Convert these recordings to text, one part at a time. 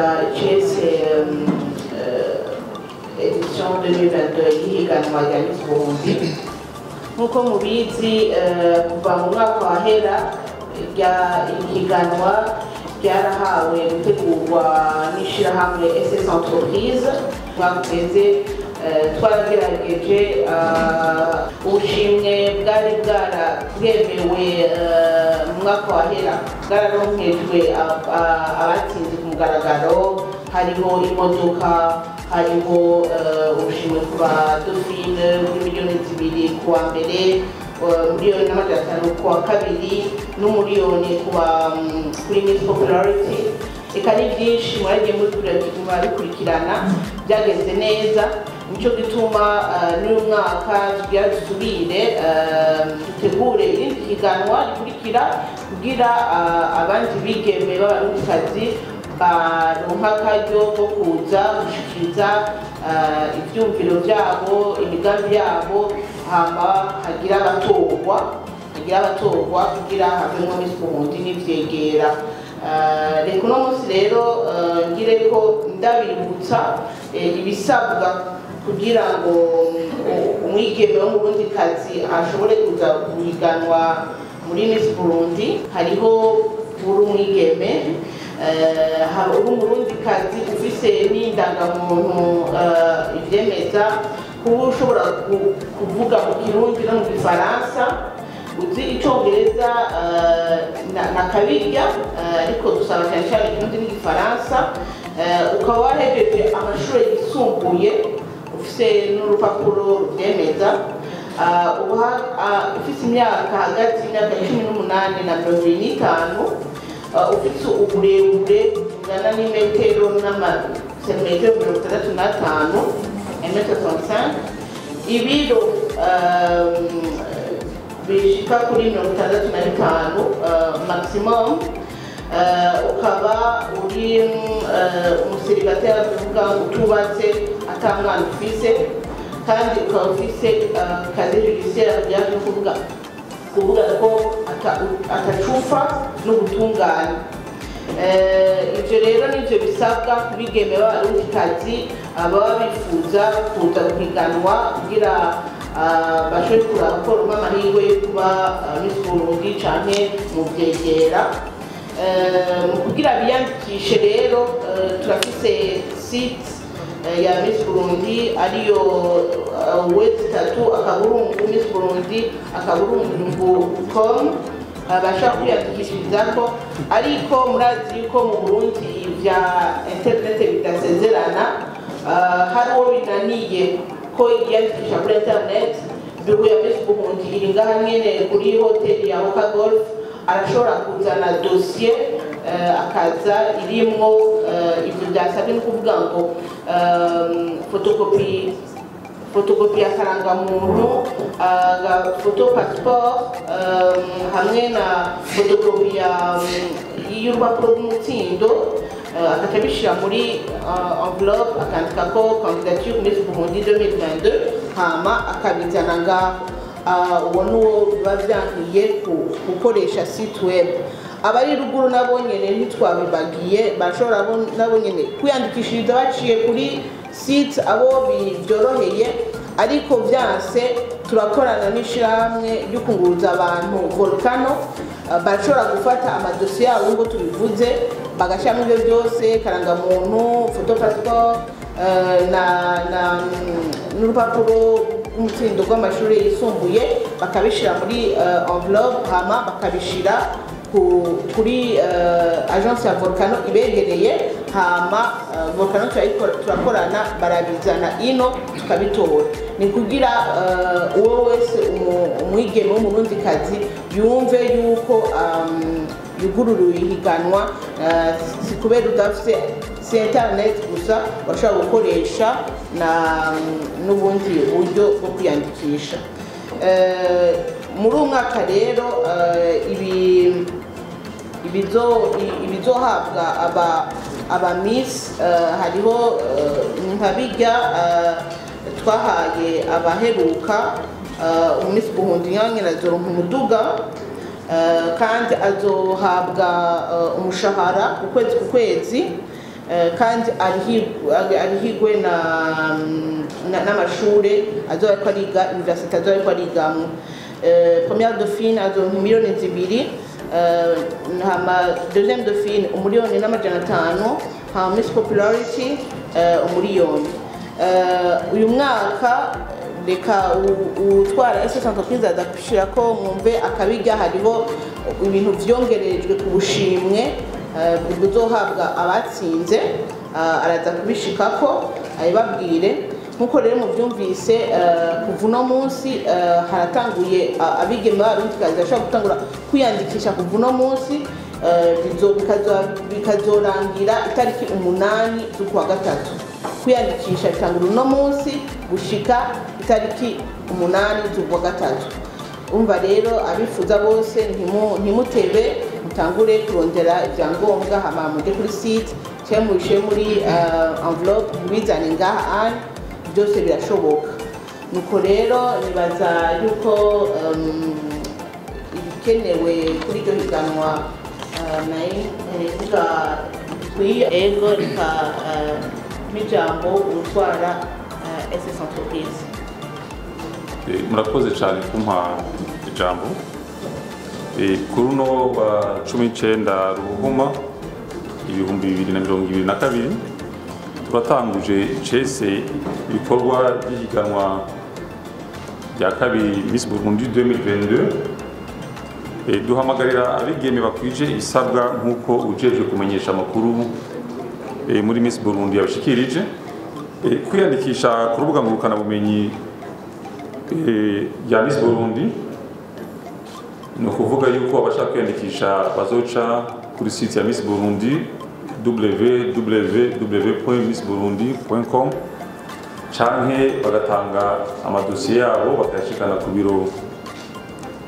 Kurangiza icese édition 2022 y'ihiganwa rya Miss Burundi. Nk'uko mubizi, kuva mu mwaka wahera rya ihiganwa ryarahawe gutegurwa n'ishirahamwe SS Entreprise. Umwaka uheze twaragerageje ubushimwe bwari bwemewe mu mwaka wahera bwararonkejwe abatsinze ku mugaragaro. Hariho imodoka, hariho ubushimwe ku ba dauphine bw'imiliyoni 2 ku wa mbere, 1,5 miliyoni ku wa kabiri, n'umuriyoni kuri Miss Popularity. Eka ni byinshi mwagiye murabikurikirana, byagenze neza. Nicyo gituma n'uyu mwaka tugira dusubire dutegure irindi higanwa rikurikira kugira abandi bigeme b'Abarundikazi baronka akaryo ko kuza gushikiriza ivyumviro vyabo, imigambi yabo, hama hagira abatorwa kugira havemwo Miss Burundi n'ivyegera. Reka uno munsi rero ngire ko ndabibutsa ibisabwa kugira ngo umwigeme w'Umurundikazi ashobore kuza guhiganwa muri Miss Burundi. Hariho uri umwigeme, uri Umurundikazi ufise n'indangamuntu ivyemeza, kuba ushobora kuvuga mu Kirundi no mu Gifaransa, uzi Icongereza na kabirya, ariko dusaba cyane cyane Ikirundi n'Igifaransa, ukaba wahejeje amashuri yisumbuye ufise n'urupapuro ruvyemeza, uba ufise imyaka hagati y'imyaka 18 na 25, ufise uburebure bungana n'imetero n'amasantimetero 65, 1m65, ibiro bishika kuri 65 maximum, ukaba uri umuseribateri, kuvuga utubatse, ata mwana ufise, kandi ukaba ufise casier judiciaire vyaje kuvuga ko atacufa n'ubutungane. Ivyo rero nivyo bisabwa ku bigeme b'Abarundikazi baba bifuza kuza guhiganwa kugira bashobore kuraba ko baronka amahirwe yo kuba Miss Burundi canke mu vyegera. Mu kugira biyandikishe rero, turafise site ya Miss Burundi, ariyo w3.missburundi.com, bashobora kwiyandikishirizako. Ariko murazi yuko mu Burundi ivya internet bidasezerana. Hari uwo binaniye ko yiyandikisha kuri internet, bureau ya Miss Burundi iri ngaha nyene kuri hoteli ya Hoka Golf. Arashobora kuzana dosiye, akaza irimwo ivyo byasabwe, ni ukuvuga ngo photocopie ya karangamuntu, photo passeport, hamwe na photocopie y'urupapuro rw'umutsindo, akaca abishira muri enveloppe, akandika ko "Candidature Miss Burundi 2022", hama akabizana ngaho. Uwo nuwo biba vyankiye gukoresha site web. Abari ruguru nabo nyene ntitwabibagiye, barashobora nabo nyene kwiyandikishiriza baciye kuri site, abo byoroheye. Ariko vyanse, turakorana n'ishirahamwe ryo kunguruza abantu Volcano, barashobora gufata amadosiye yabo ngo tubivuze, bagashyiramo ibyo byose: karangamuntu, photo passeport, na n'urupapuro rw'umutsindo rw'amashuri yisumbuye, bakabishyira muri enveloppe, hama bakabishyira kuri agence ya Volcano ibegereye. Hama Volcano turakorana, barabizana ino tukabitora. Ni kugira uwo wese umwigeme w'Umurundikazi yumve yuko yugururiwe ihiganwa. Si kubera udafise, si internet gusa, bashobora gukoresha na n'ubundi buryo bwo kwiyandikisha. Muri uyu mwaka rero, ibi ibizohabwa aba miss, hariho nka bijya twahaye abaheruka. Miss Burundi nyine azoronka umuduga, kandi azohabwa umushahara ku kwezi ku kwezi. Kandi arihigwe n'amashure azoba ariko ariga, université azoba ariko arigamwo. Première dauphine azoronka 2 miliyoni, hama deuxième dauphine 1,5 miliyoni, hama Miss Popularity 1 miliyoni. Uyu mwaka reka utwara SS Entreprise aza gushirako mwumve akabirya. Hariho ibintu vyongerejwe ku bushimwe buzohabwa abatsinze, araza kubishikako abibabwire. Nkuko rero muvyumvise, kuva uno munsi haratanguye, abigeme b'Abarundikazi bashobora gutangura kwiyandikisha kuva uno munsi, bikazorangira itariki 8 z'ukwa gatatu. Kwiyandikisha bitangura uno munsi gushika itariki 8 z'ukwa gatatu. Umva rero, abifuza bose ntimutebe, mutangure kurondera ibyangombwa, hama muje kuri site cyangwa mubishyire muri enveloppe mubizane ngaha ane, byose birashoboka. Nuko rero nibaza yuko ibikenewe kuri iryo higanwa nayo kuvuga bikwiye. Ego, reka n'ijambo utwara SS Entreprise. Murakoze cyane kumpa ijambo. Kuri uno wa 19 Ruhuma 2022 turatanguje icese ibikorwa by'ihiganwa rya kabiri Miss Burundi 2022. Duhamagarira abigeme bakwije ibisabwa nk'uko ujejwe kumenyesha amakuru muri Miss Burundi yabishikirije, kwiyandikisha ku rubuga ngurukanabumenyi ya Miss Burundi. Ni ukuvuga yuko abashaka kwiyandikisha bazoca kuri site ya Miss Burundi, www.missburundi.com, canke bagatanga amadosiye yabo bakayashikana ku biro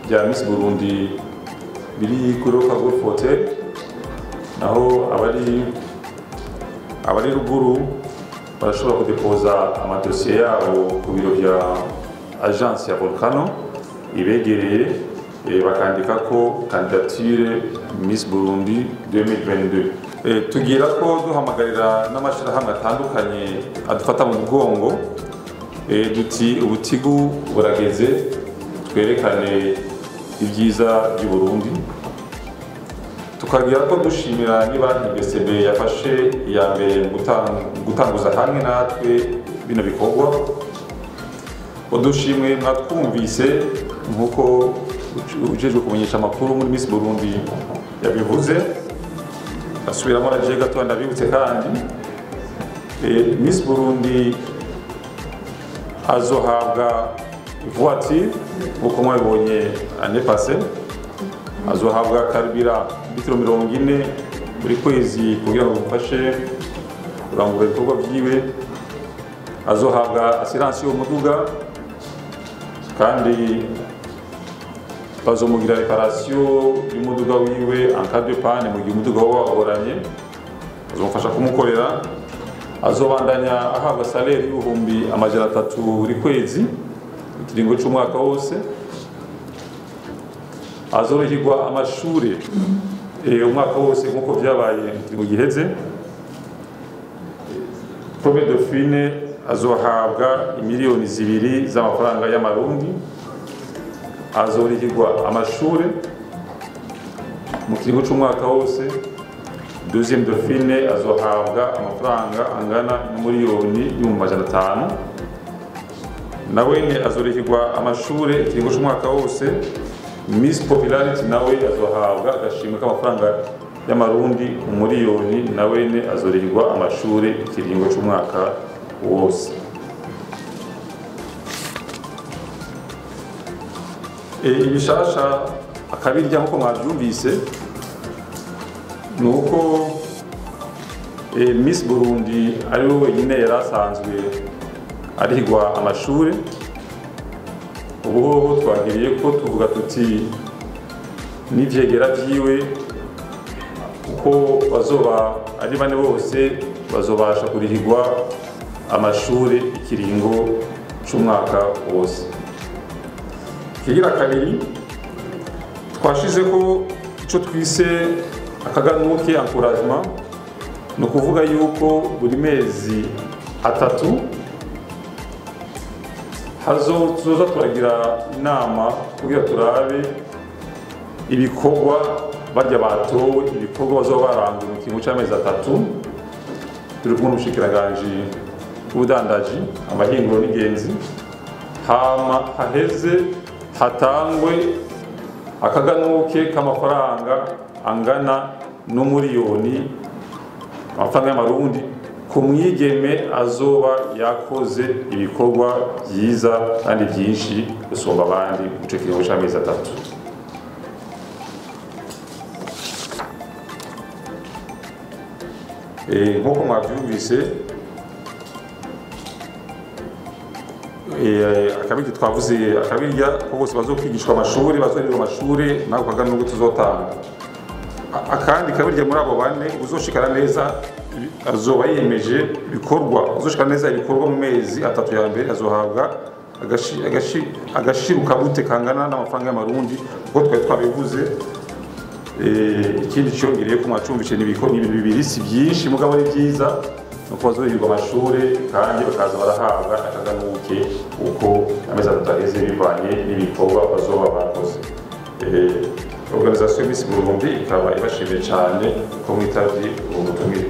bya Miss Burundi biri kuri Roca Golf Hotel. Naho abari ruguru barashobora kudepoza amadosiye yabo ku biro bya agence ya Volcano ibegereye, bakandika ko candidature Miss Burundi 2022. Tugira ko duhamagarira n'amashirahamwe atandukanye adufata mu mugongo, duti ubutigu burageze, twerekane ibyiza by'u Burundi. Tukagira ko dushimira ni banki BCB yafashe iya mbere mu gutanguza hamwe natwe bino bikorwa. Udushimwe mwatwumvise nk'uko ujejwe kumenyesha amakuru muri Miss Burundi yabivuze, asubiramo aragiye gato ndabibutse. Kandi Miss Burundi azohabwa voiture nk'uko mwabibonye année passée, azohabwa carburant litiro 40 buri kwezi kugira ngo bimufashe kurangura ibikorwa byiwe, azohabwa assurance y'umuduga, kandi bazomugira réparation y'umuduga wiwe en cas de panne. Mu gihe umuduga waba wagoranye azomufasha kumukorera. Azobandanya ahabwa salaire y'300,000 buri kwezi mu kiringo c'umwaka wose. Azorihirwa amashure umwaka wose nk'uko vyabaye mu kiringo giheze. Premier dauphine azohabwa 2 miliyoni z'amafaranga y'Amarundi, azorihirwa amashure mu kiringo c'umwaka wose. Deuxième dauphine azohabwa amafaranga angana n'1,5 miliyoni, nawene azorihirwa amashure ikiringo c'umwaka wose. Miss Popularity nawe azohabwa agashimwe k'amafaranga y'Amarundi 1 miliyoni, nawene azorihirwa amashure ikiringo c'umwaka wose. Ibishasha akabirya nkuko mwavyumvise ni uko Miss Burundi ari we wenyine yari asanzwe arihirwa amashure. Ubu hoho twagiriye ko tuvuga tuti n'ivyegera vyiwe uko bazoba ari bane bose bazobasha kurihirwa amashure ikiringo c'umwaka wose. Kigira kabiri, twashizeko ico twise akaganuke, encouragement. Ni ukuvuga yuko buri mezi 3 hazoza turagira inama kugira turabe ibikorwa barya batowe, ibikorwa bazoba baranguye mu kiringo c'amezi 3. Turi kumwe n'umushikiranganji w'ubudandaji, amahinguro n'ingenzi, hama haheze hatangwe akaganuke k'amafaranga angana n'umuriyoni amafaranga y'amarundi ku mwigeme azoba yakoze ibikorwa byiza kandi byinshi gusumba abandi mu ico kiringo c'amezi 3. Nk'uko mwabyumvise, akabirya twavuze, akabirya ko bose bazokwigishwa amashuri, bazoherezwa amashuri, nako kaganuke tuzotanga. Akandi kabirya muri abo bane uzoshikana neza azoba yiyemeje ibikorwa, uzoshikana neza ibikorwa mu mezi 3 ya mbere azohabwa agashirukabute kangana n'amafaranga y'amarundi kuko twari twabivuze. Ikindi cyongereye ko mwacumvise ni ibintu bibiri, si byinshi mugabo ari byiza, nuko bazoherezwa amashuri kandi bakaza barahabwa akaganuke uko amezi 3 aheze bivanye n'ibikorwa bazoba bakoze. Organisation Miss Burundi ikaba ibashimiye cyane ko mwitavye ubu butumire.